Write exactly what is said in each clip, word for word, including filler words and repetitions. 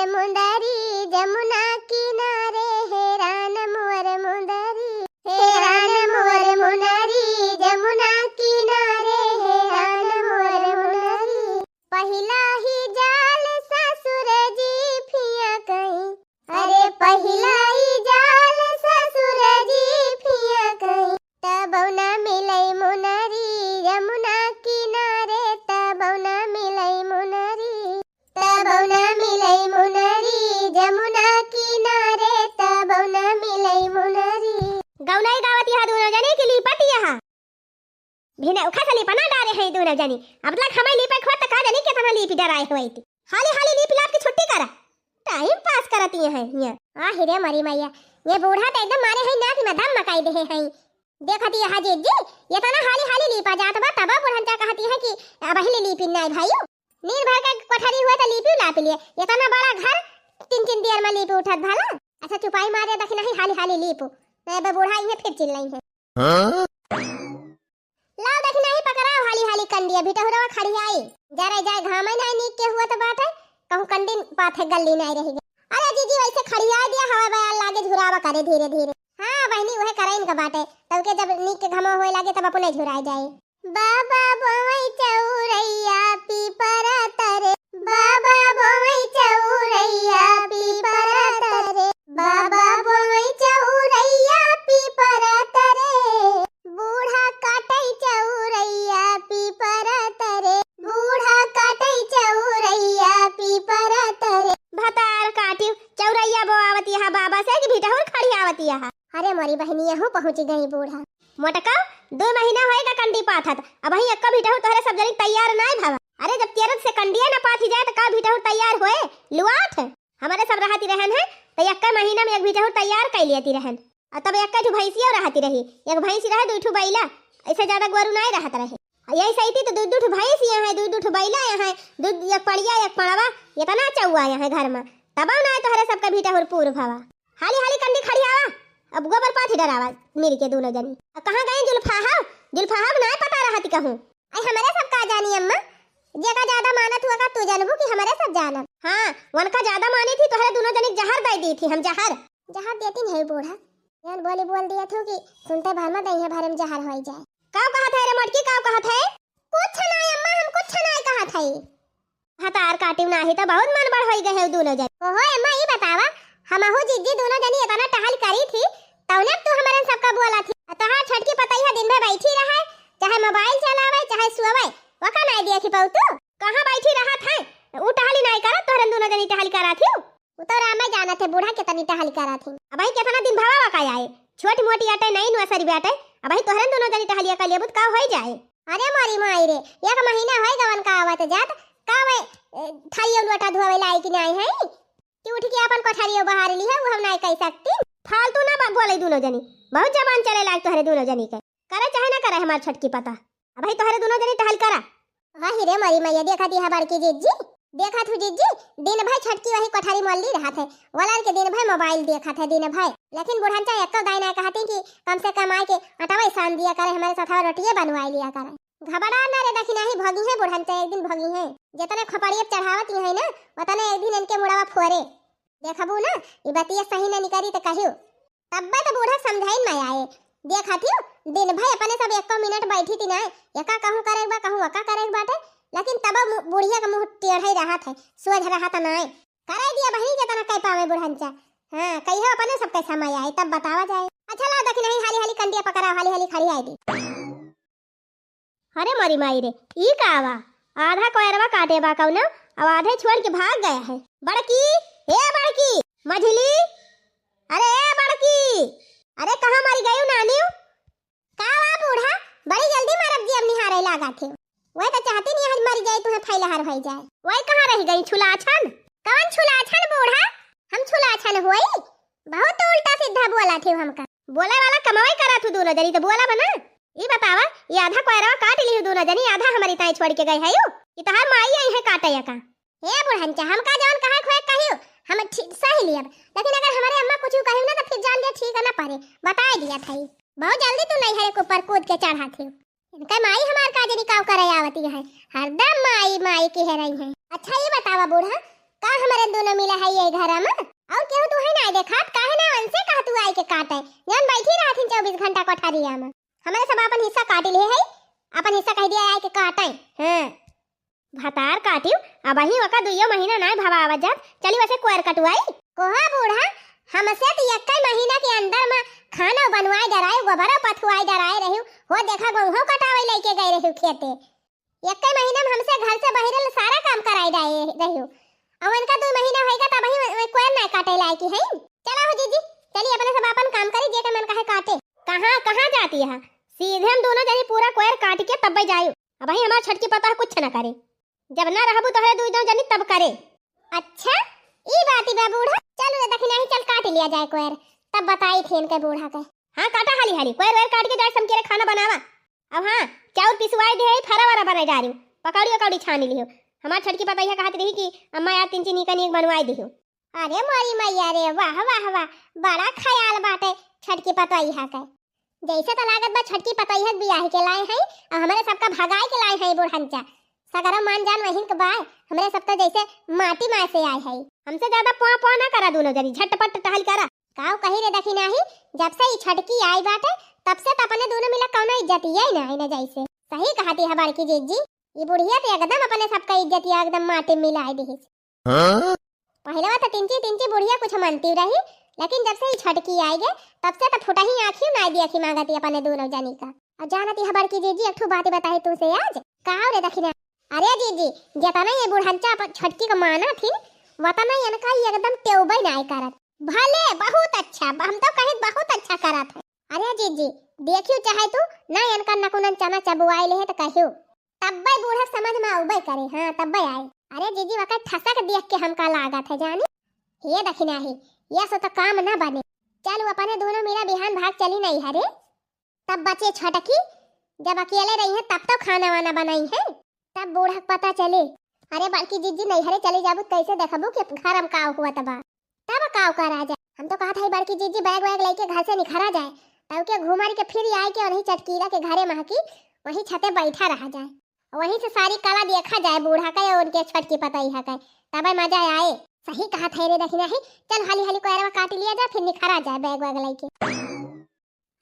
मुंदरी जमुना किनारे, हेरान मोर मुंदरी, हेरान मोर मुंदरी जमुना किनारे, हेरान मोर मुंदरी। पहिला ही जाल ससुर जी फिया कहीं, अरे पहिला ही जाल ससुर जी फिया कहीं, तबौ ना मिलै मुनरी जमुना किनारे, तबौ ना मिलै मुनरी, तबौ ना मिलै मुनरी जमुना किनारे, तबौ ना मिलै मुनरी। गौनई गावत यहाँ दुनो जने की लीपत यहाँ। भिनौखा से लीपा ना डारे हैं दुनो जनी। अब तक हमें लीपे खोत का जनी कितना लीपी डराए हुए थी। हाली हाली लीप लाप की छुट्टी करा। टाइम पास करती हैं यहाँ। आ हिरे मरी मैया, ये बूढ़ा तो एकदम मारे है ना कि मैं दम मकाई दे हैं। देखती है जिज्जी, ये तना हाली हाली लीपा जात बा, तब बुढ़न चा कहती है कि अब हिले लीपी नाई भाई। नींद भर के कोठरी हुए तो लीपी लाप लिए, ये तना बड़ा घर, तीन तीन देर में लीपी उठत भला। अच्छा चुपाई मारे दखिना ही हाली हाली लीपू, नहीं बे बूढ़ा इन्हें फिर चिल्लाई है। हाँ? लाओ दखिना ही पकड़ाओ हाली हाली कंडिया, भिटहुरवा खड़ियाई। जरे जाए घामे नाई नीक के हुआ तो बात है, कहूँ कंडी पाथे गल्ली नाई रही गई। अरे जीजी वैसे खड़िया दिया, हवा बयार लागे झुरावा करे धीरे धीरे। हाँ बहनी वह करे इनका बाटे, तब के जब नीक के घामा होए लागे तब अपने झुराए जाए। बाबा बोवै चौरैया पीपरा तरे, बाबा बोवै चौरैया पीपरा तरे, बाबा बोवै चौरैया पीपरा तरे, बूढ़ा काटै चौरैया पीपरा तरे, बूढ़ा काटै चौरैया पीपरा तरे। भतार काटिउ चौरैया बोआवत यहाँ बाबा से कि भिटहुर खड़ी आवत यहाँ। अरे मोरी बहिनी, यहू पहुँची गई बूढ़ा। मोटका, दो महीना होएगा कंडी पाथत, अबहीं एक्का भिटहुर तोहरे सब जनी तैयार नाय भवा। अरे जब तीरथ से कंडिया न पाथी जाए त का भिटहुर तैयार होए? लुआठ। हमरे सब रहती रहन है त एक्का महीना में एक भिटहुर तैयार कइ लियती रहन। अ तब एक्का ठू भैंसिया रहती रही, एक भैंसी रहे, दुइ ठू बैला, ऐसे ज्यादा गोरू नाय रहत रहे। अ यही सही थी त दुइ दुइ ठू भैंस यहाँ है, दुइ दुइ ठू बैला यहाँ है, दुइ एक पड़िया एक पड़वा, इतना चौआ यहाँ है घर में, तबौ नाय तोहरे सबका भिटहुर पूर भवा। हाली हाली कंडी खड़ियावा, अब गोबर पाथी डरावा, मिल के दोनों जनी। आ कहाँ गई जुल्फाहब? जुल्फाहब नाय पता रहत कहूँ। आई हमरे सब का जानी अम्मा, जेका ज्यादा मानत हुआ का तू जानबू कि हमरे सब जानब? हाँ, उनका ज्यादा मानी थी, तोहरे दोनों जनी जहर दे दी थी हम, जहर। जहर देती नहीं बूढ़ा, यान बोली बोल दिया थू कि सुनते भर में दही भरे में जहर हो जाए। का कहत है रे मटकी, का कहत है? कुछ नाय अम्मा, हम कुछ नाय कहत हई। भतार काटिउ नाही त बहुत मन बढ़ होई गए हो दोनों जनी। ओहो अम्मा, ई बतावा, हमहू जिज्जी दोनों जनी इतना टहल करी थी, तौने तू हमरन सबका बोला थी। आ तोहार छोटकी पतैया दिन भर बैठी रहे, चाहे मोबाइल चलावे, चाहे सोवे, वका नाय देखी पाऊ तू। कहाँ बैठी रहत है? ऊ टहली नाय करत, तोहरन दोनों जनी टहल करा थी। उ तो रामे जानत है बूढ़ा कितनी टहल करा थी। अबही कितना दिन भवा वका आए, छोट मोटी अटे नहीं नुआ सरी बाटे, अबही तोहरन दोनों जनी टहलिया कर लेबू त का होई जाए। अरे मोरी माई रे, एक महीना होई गवन का आवत जात, का वे, ए, थारियो लोटा धोवे लाई कि नाई है? कि उठ के अपन कोठरियो बहार ली है, वो हम नाई कह सकती। फालतू ना बा-, बोले दोनों जनी, बहुत जबान चले लाग तोहरे दोनों जनी के। करे चाहे ना करे हमार छोटकी पता, अबही तोहरे दोनों जनी टहल करा। हाँ ही रे मोरी मैया, देखा थी बड़की जिज्जी, देखा थू जिज्जी, दिन भर छोटकी वही कोठरी मोल्ली रहत है, वलन के दिन भर मोबाइल देखत है दिन भर, लेकिन बुढ़नचा एको दाई ना कहती कि कम से कम आए के अटवा सान दिया करे, हमारे साथ रोटिये बनवाई लिया करे। घबरा ना रे, दखिनाही भोगी है बुढ़नचा, एक दिन भोगी है। जितने खोपड़िए पे चढ़ावत ही है ना, उतने एक दिन इनके मुड़वा फोरे। देखबू ना, ई बतिया सही ना निकरी त कहियो। तब्बे त बूढ़ा समझाइन में आए। देखा थियो, दिन भर अपने सब एको मिनट बैठी थी नाय, एका कहूँ करे बा, कहूँ ओका करे बाटे, लेकिन तब मु-, बुढ़िया के मुँह टेढ़े रहत है, सोझ रहत नाय। करे दिया बहिनी जितना कह पावे बुढ़नचा। हाँ, कहियो अपने सब कैसा में आए, तब बतावा जाए। अच्छा ला दखिनाही हाली हाली कंडिया पकड़ा, हाली हाली खड़ी आए दी। अरे मोरी माई रे, ई का बा? आधा कोयरवा काटे बा कौनो, अब आधे छोड़ के भाग गया है। बड़की, ए बड़की, मझली, अरे ए बड़की, अरे कहाँ मरी गयू नानियो? का बा बूढ़ा, बड़ी जल्दी मरब जी, अब निहारे लागा थे। वही तो चाहती नहीं आज मरी जाए, तुम्हें फैलहर होई जाए। वही कहाँ रह गई छुलाछन? कौन छुलाछन बूढ़ा? हम छुलाछन होई? बहुत तो उल्टा सीधा बोला थे हमका। बोले वाला कमावे करा थू दोनों जनी तो बोला बना। ई बतावा, ई आधा कोयरवा काट ली दोनों जनी, आधा हमारी ताई छोड़ के गए है यू। ई तहार माई आई है काटे या का? हे बुढ़नचा, हमका जवन कहे खोए कहियो, हम ठीक सही लियब, लेकिन अगर हमारे अम्मा कुछ कहियो ना तो फिर जान लिया ठीक ना पड़े, बताए दिया था। बहुत जल्दी तू नहीं है ऊपर कूद के चढ़ा थे। इनका माई हमार का जनी काव करे आवती है, हरदम माई माई की है रही है। अच्छा ये बतावा बूढ़ा, का हमरे दुनो मिला है यही घरा में? और केहू तू है ना देखात, काहे ना उनसे कहा तू आई के काटे? जौन बैठी रहथिन चउबीस घंटा कोठरिया में। हमरे सब आपन हिस्सा काटि लिहे है, आपन हिस्सा कहि दिया आई के काटे। हाँ। भतार काटिउ, अबहीं ओका दुइयो महीना नाय भवा आवत जात, चली वसे कोयर कटुआई। कोहा बूढ़ा, हमसे त एक्कै महीना के अंदर में खाना बनवाए डराए, गोबरो पथुआए डराए रहिउ, हो देखा गोहूँ कटावे लइके गए रहिउ खेते। एक्कै महीना में हमसे घर से बहिरल सारा काम कराए डाए रहिउ। अब उनका दुइ महीना होइगा तबहीं वे, वे कोयर नाय काटे लायकी है। चला हो जीजी, चली अपने सब आपन काम करी, जे के मन कहे काटे। कहाँ, कहाँ जाती है? सीधे हम दुनो जनी पूरा कोयर काट के तब्बै जायु। अबहीं हमार छोटकी पतोह कुछ न करे। जब ना रहबू तोहरे दुइ जनी तब करे। अच्छा, ई बात बा बूढ़ा। चलू रे दखिनाही, चल काट लिया जाए कोयर, तब बताई थी इनके बूढ़ा के। हाँ, काटा हाली हाली, कोयर वोयर काट के जाए, समकेरे खाना बनावा। अब हाँ, चाउर पिसवाए दे है, फरा वरा बनाए जा रही हूँ, पकौड़ी वकौड़ी छानी लिहो। हमार छोटकी पतोहिया कहत रही कि अम्मा यार तिनची नीका नीक बनवाए दिहो। अरे मोरी मैया रे, वाह, वाह, वाह, बड़ा ख्याल बाटे छोटकी पतोहिया के। जैसे तो लागत बा छोटकी पतोहिया के बियाह के लाए हैं, और हमरे सबका भगाए के लाए हैं बूढ़नचा। सगरो मान जान वहीं के बाय, हमरे सब तो जैसे माटी माय से आए हैं। हमसे ज्यादा पों पों ना करा दुनो जनी, झटपट टहल करा। काऊ कही रे दखिनाही, जब से ई छोटकी आई बाटे, तब से तो अपने दुनो मिला कौनो इज्जतिया ही ना है ना जैसे। सही कहती है बड़की जीजी, ई बुढ़िया तो एकदम अपने सबका इज्जतिया एकदम माटी में मिलाए दिहिस। हाँ? पहिले तो तिनची तिनची बुढ़िया कुछ मनती रही, लेकिन जब से ई छोटकी आई गे, तब से तो फुटही आँखी ना देखी मांगती अपने दुनो जनी का। और जानती है बड़की जीजी, एक ठो बात बताई तुमसे आज। काऊ रे दखिना? अरे जीजी, जितना ये बुढ़नचा अपन छोटकी को माना थी, वतना इनका ये एकदम टेउबे नाय करत। भले, बहुत अच्छा, हम तो कहे बहुत अच्छा करत है। अरे जीजी, देखियो चाहे तू ना इनका नकुनन चना चबुआए ले है तो कहियो, तब्बे बूढ़ा समझ में आउबे करे। हाँ, तब्बे आए। अरे जीजी, वकर ठसक देख के हमका लागत है जानी। हे दखिनाही, ये से तो काम ना बने। चलू अपने दुनो मिला बिहान भाग चली नैहरे। तब बचे छोटकी, जब अकेले रही है तब तो खाना वाना बनाई है, तब बूढ़ा के पता चले। अरे बड़की जीजी, नैहरे चली जाबू त कैसे देखबू कि घर में का हुआ तबा, तब का करा जाए। हम तो कहत है बड़की जीजी बैग वैग लेके घर से निखरा जाए, तब के घूमर के फिर आए के वहीं चटकीरा के घरे महकी वहीं छते बैठा रहा जाए, वहीं से सारी कला देखा जाए बूढ़ा के और उनके छोटकी पतोहिया के, तबे मजा आए। सही कहत है रे दखिनाही, चल हाली हाली कोयरवा काट लिया जाए, फिर निखरा जाए बैग वैग लेके।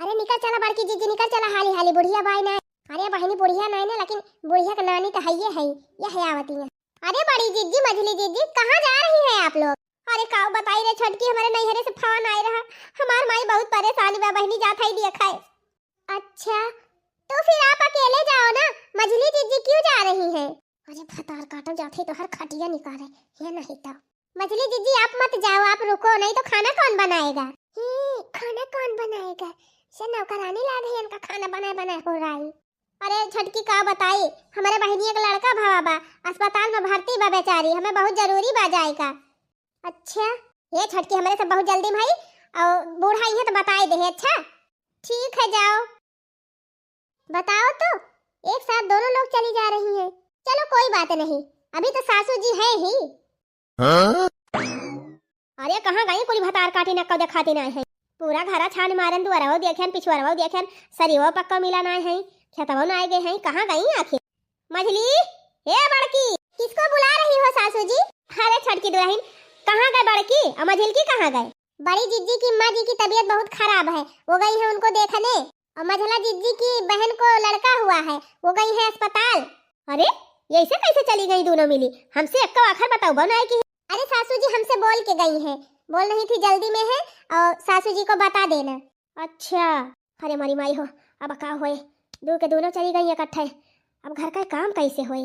अरे निकल चला बड़की जीजी, निकल चला हाली हाली, बुढ़िया बाय ना। अरे बहिनी, बुढ़िया नाय ना, लेकिन बुढ़िया के नानी तो हइये है, ये है आवती है। अरे बड़ी जीजी, मझली जीजी, कहाँ जा रही हैं आप लोग? अरे काऊ बताई रे छोटकी, हमारे नैहरे से फोन आए रहा, हमार माई बहुत परेशान बा बहिनी, जात है देखाए। अच्छा, तो फिर आप अकेले जाओ ना, मझली जीजी क्यों जा रही हैं? अरे भतार काटल जात है तो हर खटिया निकाले, ये नहीं तो। मझली जीजी, आप मत जाओ, आप रुको, नहीं तो खाना कौन बनाएगा? ही, खाना कौन बनाएगा? से नौकरानी लाग है, इनका खाना बनाए बनाए हो रहा है। अरे छोटकी, का बताई, हमारे बहिनिया के लड़का भवा बा, अस्पताल में भर्ती बा बेचारी, हमें बहुत जरूरी बा जाए का। अच्छा, ये छोटकी, हमारे सब बहुत जल्दी भाई, और बूढ़ा इहे तो बताए दे। अच्छा, ठीक है, जाओ। बताओ तो, एक साथ दोनों लोग चली जा रही हैं। चलो कोई बात नहीं, अभी तो सासू जी हैं ही। हाँ? अरे कहाँ गई कुली भतार काटी, नक्को देखाती नाय है। पूरा घरा छान मारन, दुअरवो देखेन, पिछुअरवो देखेन, सरियो पक्का मिला नाय है, खेतवो नाय गए हैं, कहाँ गई आखिर? मझली, ए बड़की। किसको बुला रही हो सासू जी? अरे छोटकी दुलहिन, कहाँ गए बड़की? और मझिलकी कहाँ गए? बड़ी जीजी की माँ जी की तबीयत बहुत खराब है, वो गई है उनको देखने। और मझला जीजी की बहन को लड़का हुआ है, वो गई है अस्पताल। अरे, ये ऐसे कैसे चली गई दोनों मिली? हमसे एक्को आखर बताओ, बन आए की? अरे सासू जी हमसे बोल के गई है, बोल रही थी जल्दी में है और सासू जी को बता देना। अच्छा, अरे मरी माई हो, अब का होए, दू के दोनों चली गई इकट्ठे, अब घर का काम कैसे होए?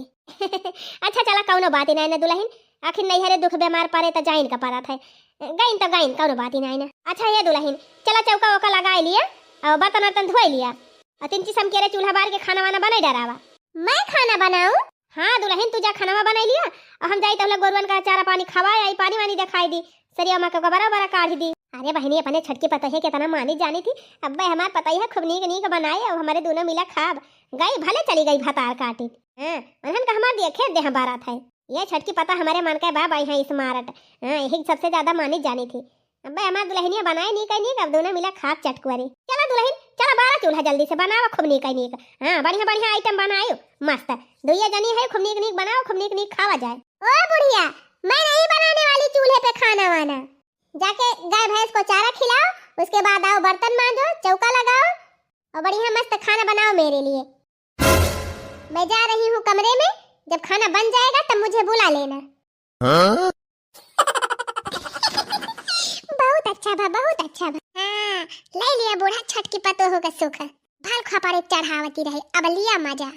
अच्छा चला, कौनो बात ही नहीं ना दुलहिन, आखिर नैहरे दुख बीमार परे त जाइन का परत है, गइन त गइन, कौनो बात ही नहीं ना। अच्छा ये दुलहिन, चला चौका वौका लगा लिया और बर्तन वर्तन धोए लिया और तिनची समकेरे चूल्हा बार के खाना वाना बनाई डरावा। मैं खाना बनाऊं? हाँ दुलहिन, तू जा खाना बनाई लिया और हम जाई तहला गोरुअन का चारा पानी खवाए आई, पानी वानी देखाई दी, सरिया माँ के गोबरा बरा काढ़ दी। अरे बहिनी, अपने छोटकी पतोहिया केतना मानी जानी थी, अब्बे हमार पतोहिया खूब नीक नीक बनाए और हमारे दोनों मिला खाब। गई भले चली गई भतार काटी। हाँ, उन्हन का हमार देखे देह बारात है। ये छोटकी पतोह हमारे मन के बा, बाई है smart। हाँ, यही सबसे ज्यादा मानी जानी थी। अब्बे हमार दुलहिनिया बनाए नीक नीक, अब दोनों मिला खाब चटकुअरी। चला दुलहिन, चला बारा चूल्हा जल्दी से बनावा खूब नीक नीक। हाँ, बढ़िया बढ़िया item बनायो, मस्त। दुइया जनी है, खूब नीक नीक बनाओ, खूब नीक नीक खावा जाए। ओ बुढ़िया, मैं नहीं बना खाना वाना। जाके गाय भैंस को चारा खिलाओ, उसके बाद आओ बर्तन मांजो, चौका लगाओ और बढ़िया मस्त खाना बनाओ मेरे लिए। मैं जा रही हूँ कमरे में, जब खाना बन जाएगा तब मुझे बुला लेना। हाँ? बहुत अच्छा बा, बहुत अच्छा बा। हाँ, ले लिया बूढ़ा छोटकी पतोह का सुख। भल खपड़े चढ़ावती रहे, अब लिया मजा।